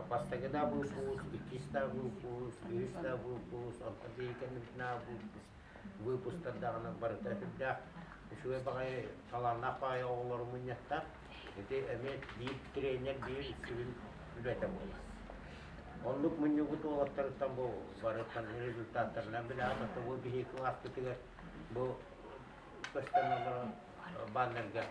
Бастакы да выпуск, иккис да выпуск, үһүс да выпуск, онтон биһиги кэннибитинээҕи выпуск, выпусктар даҕаны барыта сүрдээх үчүгэй баҕайы талааннаах баҕайы оҕолору мунньахтар. Ити эмиэ биир тренер биир сүрүн үлэтэ буолар. Оннук мунньубут уолаттарыттан бу барыттан результаттарынан билэҕит, ото бу биһиги кылааспытыгар бу көстөн олорон баннерга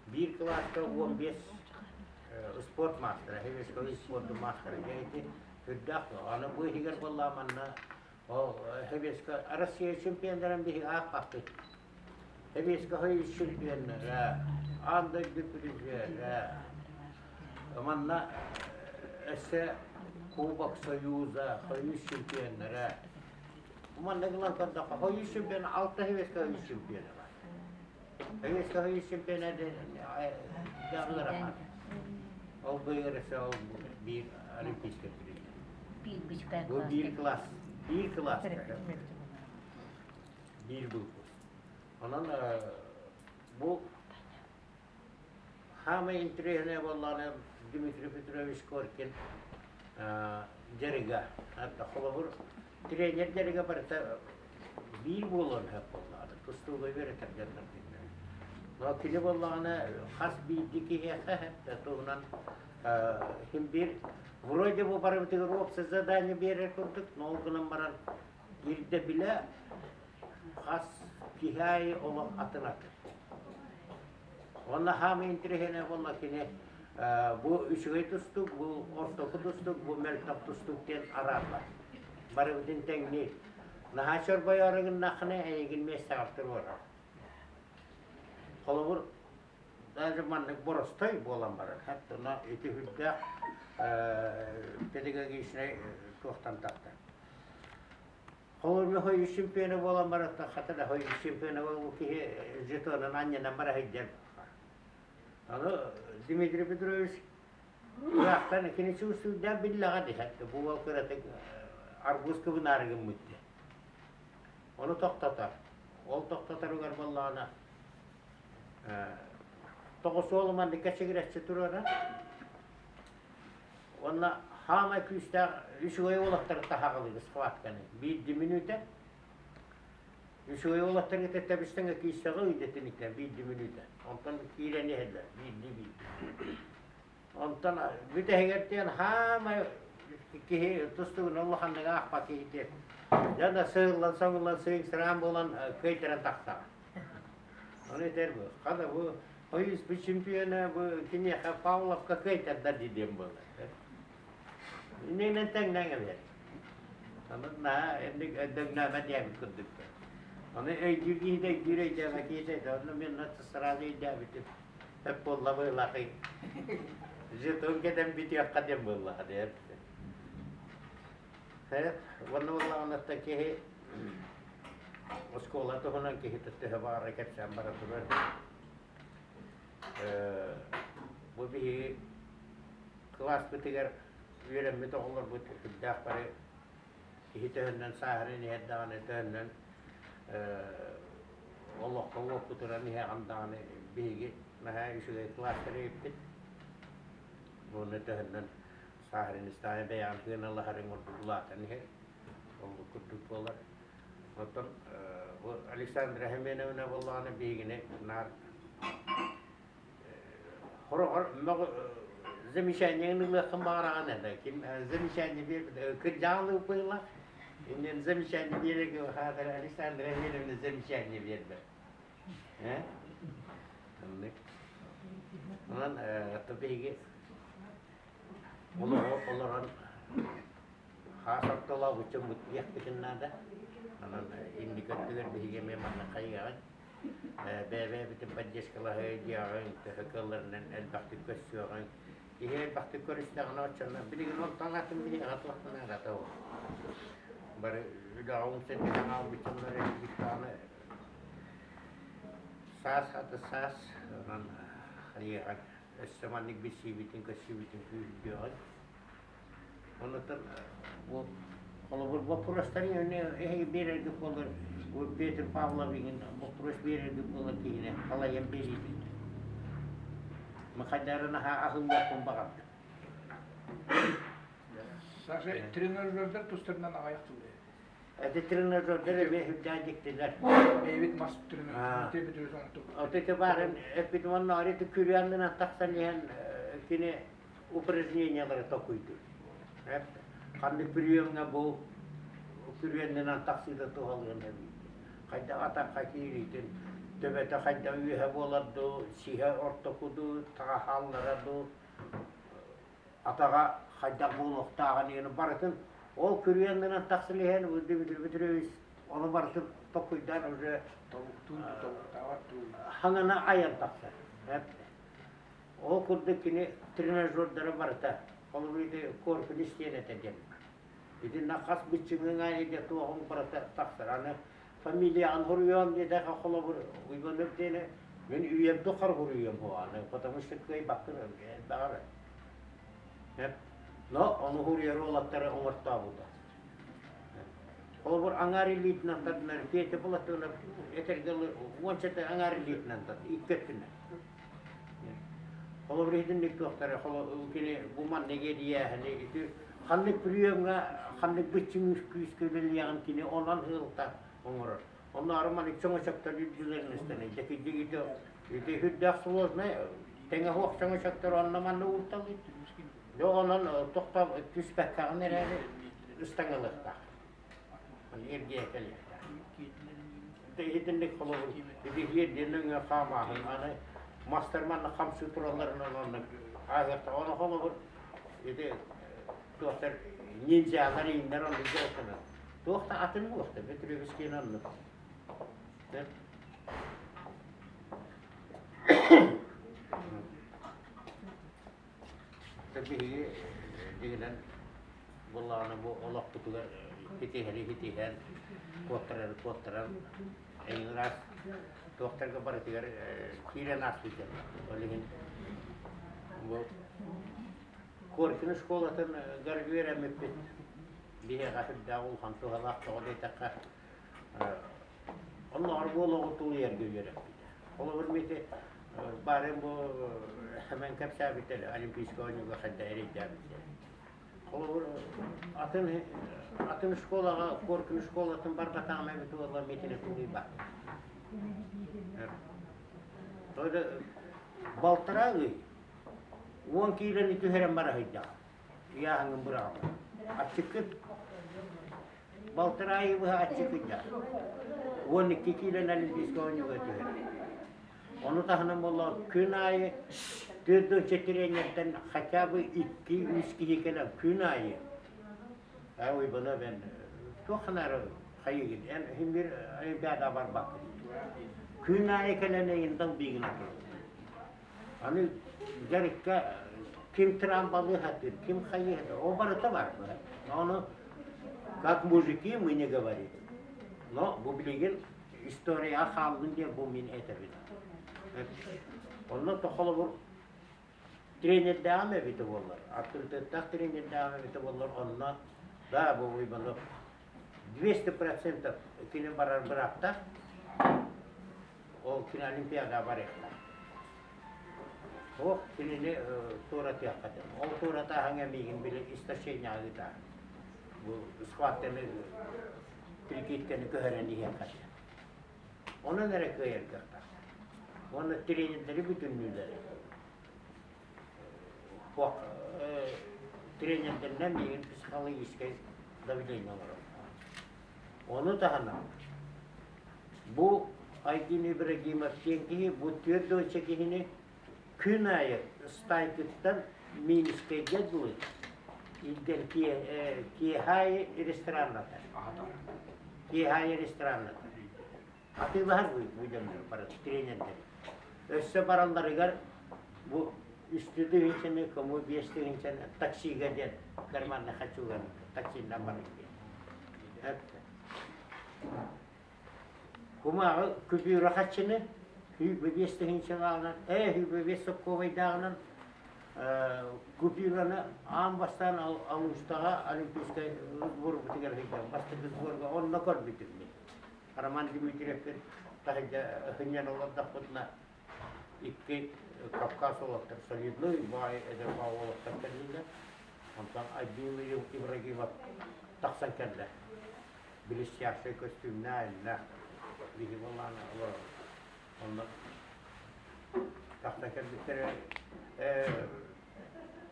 биир кылааска 15 спорт маастара, химический спорт маастара дьэ ити үрдээх Аны бу иһигэр буоллаа манна ол Хебеска Россия чемпионнарын биһиги аахпаппыт. Хебеска Союз чемпионнара, аан дойду призера, манна өссө Кубок Союза, Союз чемпионнара. Манна гынан көрдөххө, Союз чемпиона алта Хебеска Союз чемпиона бар. Союз чемпиона ыарахан. Ол быйыл өссө ол биир олимпийскай призер. Бу биир класс, биир класс. Биир выпуск. Онон бу Хаамай интэриэһинэй буоллаҕына Дмитрий Петрович Коркин дьарыга. Холобур, тренер дьарыга барыта биир буолуон сөп буоллаҕына, тустууга үөрэтэр дьоннор дииллэр. Но кини буоллаҕына хас биирдии киһиэхэ туһунан син биир вроде бы барыбытыгар общее задание биэрэр курдук, но ол гынан баран ирдэбилэ хас киһи аайы олох атын атын. Уонна хаамыы интэриэһинэй буолла кини бу үчүгэй тустуук, бу ортоку тустуук, бу мөлтөх тустуук диэн араарбат. Барыбытын тэҥниир. Наһаа чорбойоору гыннаххына эйигин миэстэҕэр туруорар. Холобур, даже маннык боростой буолан барар. Хаттына ити үрдээх педагогичнай туохтан тахтар. Холобур, Союз чемпиона буолан барыттан хата да Союз чемпиона буолбут киһи жетонун анньынан бара сылдьар. Аны Дмитрий Петрович ыраахтан кини чувствуйдаан биллэҕэ дии, бу уол кыратык арбуз кыбынаары гыммыт дии. Ону тохтотор. Ол тохтоторугар буоллаҕына тоҕус уолу маннык кэчигирэччи туруора. Уонна хаамай күүстээх үчүгэй уолаттары таһаҕалыыр схватканы биирдии мүнүүтэ. Үчүгэй уолаттары кытта тэбистэҥэ киирсэҕэ ыйдатыниттэн биирдии мүнүүтэ. Онтон киирэн иһэллэр биирдии биирдии. Онтон бүтэһигэр диэн хаамай киһи тустугун улаханнык аахпат киһи Дьэ да сыыллан соҥуллан сыыҥсыраан буолан кыайтаран тахсаҕа. Ону этэр бу. Хана бу Союз бу чемпиона бу киниэхэ Павловка кыайтарда дии диэн буолар. Иннинэн тэҥнээн эбэр. Аны наһаа эмник дөҥнөөмө диэбит курдук. Аны өйдүүр киһитэ өйдүүр өйдөөмө киһитэ онно мен сразу өйдөөбүтүм. Сөп буолла быһыылаахый. Жетон кэтэн бүтүөххэ диэн буоллаҕа диэн. Уонна буоллаҕына киһи оскуола туһунан киһи төһө баҕарар кэпсээн бара турар. Бу биһиги кылааспытыгар үөрэммит оҕолорбут үрдээх бары киһи төһөннөн сааһыран иһэр даҕаны төһөннөн олоххо уопутуран иһэҕин даҕаны биһиги наһаа үчүгэй кылаастары эбиппит. Уонна төһөннөн сааһыран истэҕинэ бэйэҕин сыаналаһарыҥ ордук улаатан иһэр. Оннук курдук буолар. Оттон бу Александра Семеновна буоллаҕына биһигини наар хороҕор замечаниены ылыаххын баҕараҕын этэ. Ким замечание биэрбит кырдьаҕалыы быһыылаах. Иннин замечание биэрэргэ хаатар Александра Семеновна замечание биэрбэт. Э? Оннук. Онон биһиги олорон хаас ортолоох ыччаммыт диэхпитин наада. Онон инники өттүгэр биһиги эмиэ манна хайыаҕыҥ, бэйэ-бэйэбитин поддержкалаһыы диэҕиҥ, төһө кыалларынан элбэхтик көрсүөҕүҥ. Киһи элбэхтик көрүстэҕинэ оччоно билигин онтон атын биһиэхэ туохтан наадата ол. Бары үлэҕэ умса түһэн хаалбыт дьоннор эбиппит даҕаны саас аты саас онон хайыаҕыҥ өссө маннык билсиибитин көрсүүбүтүн күүһүрдүөҕүҥ. Оннуттан бу холобур боппуруостарын эһиги биэрэргит буоллар бу Петр Павловиһын боппуруос биэрэргит буоллар киһини халайан биэриибит. Махайдары наһаа аһыллыахпын баҕардым. Саша, тренажердар тустарынан аҕыйах тыл Эти тренажердар эмиэ сүрдээх дьиктилэр. Бэйэбит мас тренажер оҥортубут. От ити баарын эппит уонна ити күрүөннүнэн тахсан иһэн кини упражнениялары токуйдур. Ханнык приемҥа бу күрүөннүнэн тахсыыта туһалыан эбит. Хайдах атахха киириитин, төбөтө хайдах үөһэ буолар дуу, сиһэ ортоку дуу, таҕаһааллара дуу, атаҕа хайдах буолуохтааҕын иһин барытын ол күрүөннүнэн тахсан иһэн Дмитрий Петрович ону барытын толкуйдаан уже хаҥана айан тахсар. Ол курдук кини тренажердара барыта холобур ити корпус диэн этэ диэн. Итиннэ хас быччыҥыҥ аайы дьэ туоҕуҥ барыта тахсар. Аны фамилияҕын хоруйуом диэтэххэ холобур Уйбанов диэни мин үйэм тухары хоруйуом буолааны, потому что кыайбаккын элбэҕэр. Но ону хоруйар уолаттары оҥортообута. Холобур аҥаар илиитинэн тардынар Петя Платонов этэргэ уончата аҥаар илиитинэн тардар, икки өттүнэн. Холобур итинник туохтара кини бу маннык эрийээһини ити ханнык приемҥа ханнык быччыҥ күүскэ үлэлиэҕин кини онон ыалта оҥорор. Оннооҕор маннык чөҥөчөктөр үрдүлэрин истэнэ дьэкидик ити ити үрдээх сложнай тэҥэ суох чөҥөчөктөр онно манна уурталыы. Дьэ онон тохтоо түспэккэҕин эрээри ыстаҥалыахтаах. Эргийэ кэлиэхтээх. Итинник холобур ити иэрдиэн өҥө хаамааһын аны мастар манна хамсыы туралларынан оннук ааһыахтаах. Ону холобур ити туохтар ниндзялар ииннэр оннук дьарыктанар. Туох да атын буолуохта Петровскийын оннук. Биһиги дьиҥинэн буоллаҕына бу олохпутугар ситиһэри ситиһэн, куоттарары куоттаран эҥин ыраас туохтарга барытыгар киирэн ааспыт дьон. Ол иһин бу Коркин школатын үөрэммиппит биһиэхэ сүрдээх улахан туһалаах тоҕо диэтэххэ оннооҕор бу олоҕу тулуйарга үөрэппитэ. Холобур, ити баарын бу Сэмэн кэпсээбитэ Олимпийскай оонньууга хайда эрэйдээбитэ. Холобур, атын атын школаҕа, Коркин школатын барбатаҕым эбит буолла митини тулуйбат. Балтараа ый 10 киилэни түһэрэн бара сылдьаҕын. Ыйааһыҥҥын быраҕама. Аччыккын Балтараа ый быһа аччык ыйдаах. 12 киилэн Олимпийскай оонньууга түһэр. Ону таһынан буолла күн аайы 4 тренердэн хотя бы 2-3 киһи кэлэн күн аайы аа уйбана бен туох ханаары хайыгын эн иһин бир олимпиада барбаккын күн аайы кэлэн эйин долбигин Аны дьарыкка ким трампалыы сатыыр, ким хайыы сатыыр, ол барыта бар. Ону как мужики мы не говорим. Но бу билигин история хааллын диэн бу мин этэбин. Онно холобур тренердээҕим эбитэ буоллар, авторитеттаах тренердээҕим эбитэ буоллар, онно да бу Уйбанов 200% кини барар бырааптаах, Ол күн Олимпиадаҕа барыахтаах. Суох, кинини туоратыахха диэн. Ол туоратааһыҥҥа миигин били истощениеҕа ыытаар. Бу схватканы, прикидканы көһөрөн иһиэххэ диэн. Онон эрэ кыайар кыахтаах. Уонна тренердэри бүтүннүүлэрэ. Тренердэринэн миигин психологическай давление оҥорор. Ону таһынан бу Айдин Ибрагимов диэн киһи бу 40 киһини күн аайы Стайкыттан Минскэйгэ дылы илдьэн киэһэ аайы рестораннатар. Киэһэ аайы рестораннатар. Атыылаһар бу дьоннор бары тренердэр. Өссө баралларыгар бу үстүү тыһыынчаны, кому 5000-ны таксига диэн карманный хочу таксинан барар диэн. Кумааҕы күпүүрэ хаччыны 105 тыһыынчалааҕынан, 105 соккуобайдааҕынан купюраны аан бастаан Алустаҕа Олимпийскай сборбутугар сылдьан бастакы сборга онно көрбүтүм мин. Роман Дмитриевпин таһырдьа сынньана олордохпутуна икки Кавказ уолаттар солидный баай эдэр баай уолаттар кэллилэр. Онтон Айдын Ибрагимов тахсан кэллэ. Блестящай көстүүмнээх, биһи буоллаҕына олорор. Онно тахсан кэлбиттэрэ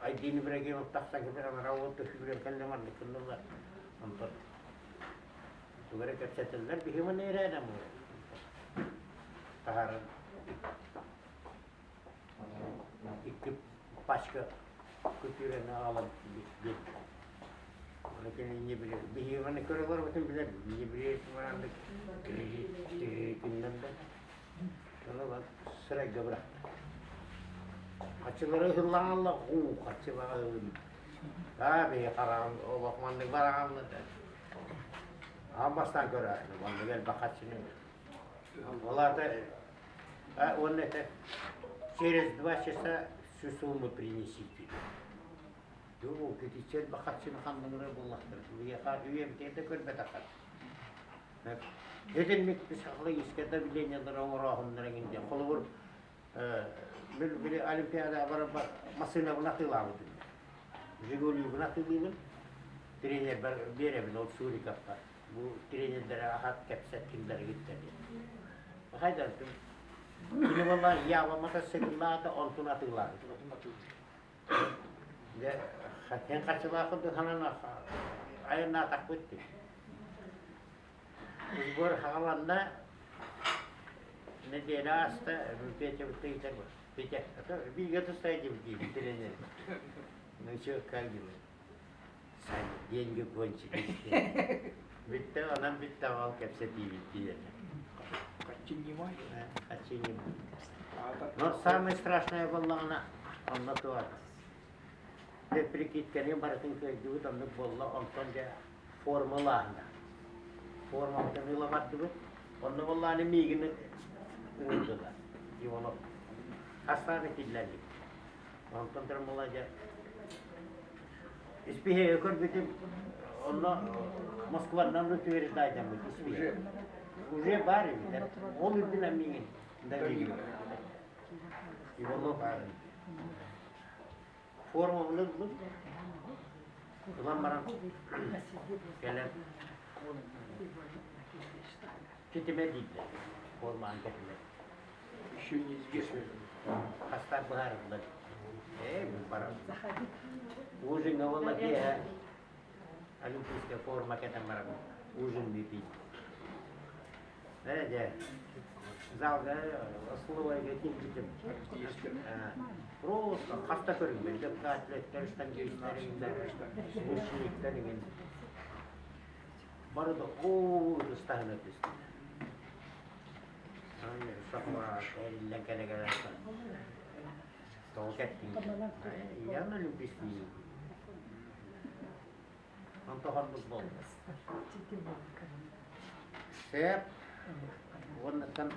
Айдын Ибрагимов тахсан кэлбит анараа уол төһүүрэн кэллэ маннык гыннылар. Онтон тугу эрэ кэпсэтэллэр биһи маны ирээнэ таһааран икки пачка купюраны аҕалан биэрдэ. Ону кини не билэр. Биһиги маны көрө олорбутун билэр. Не билэр маннык күннэн да. Ону ылан сырайга бырахта. Хаччылары ыһыллаҥалла уу хаччылаҕын. Аа биһи хараҕын олох маннык бараҕанна да. Аан бастаан көрөөччү маннык элбэх хаччыны. Ол аата А он это через 2 часа всю сумму принесите. Дуу, китиччэ бахаччыны ханныгыра буллахтар. Үйэха үйэбитигэр да көрбөтөххө. Этинник психологическое давлениелар оҥорооһуннара иҥин Холобур, били Олимпиада барар массыынабын атыылаабытым. Жигулибын атыылыыбын. Тренербэр биэрэбин ол Суриковка. Бу тренердэрэ ахат кэпсэт кинилэригиттэн диэн. Хайдартым. Кини буолла Ява мотоцикллаата, онтун атыылаабыт. Дьэ, эн харчылааххын ханан айаннаатахпыт дии. Сбор хаҕаланна, неделя ааста, Петя ыйытар Петя, бииргэ тустайдым диибит тренер. Ну что, как дела? Саня, деньги кончились. Бүттэ, онон бүттэ ол кэпсэтиибит диэн. Харчы не Харчы не Но самое страшное буоллаҕына, онно туох дьэ прикидканы барытын кыайдыбыт, оннук буолла, онтон дьэ формалааһына. Формабытын ыла бардыбыт. Онно буоллаҕына миигин ыҥырдылар. Иванов. Хастаан этиллэрбит. Онтон туран буолла дьэ испииһэги көрбүтүм, онно Москванан утверждайдаммыт испииһэк. Уже баар эбит. Ол үрдүнэн миигин давили. Иванов форма ыллым. Ылан баран кэлэн китимэ дииллэр. Формаан кэтимэ. Еще неизвестно. Хастар быһаарыллар. Ээ, баран. Ужин буолла киэһэ олимпийская форма кэтэн баран ужин пить. Ээ, дьэ, залга столовойга киирбитим. Просто хаста көрүҥмүн атлеттер, штангистер, мужчиниктер иҥин. Бары да оо ыстаһына түстүлэр. Эриллэн кэлэ-кэлэ тоҕо кэттиҥ? Я на олимпийский. Онто хоннук буолла. Сөп. Уоннаттан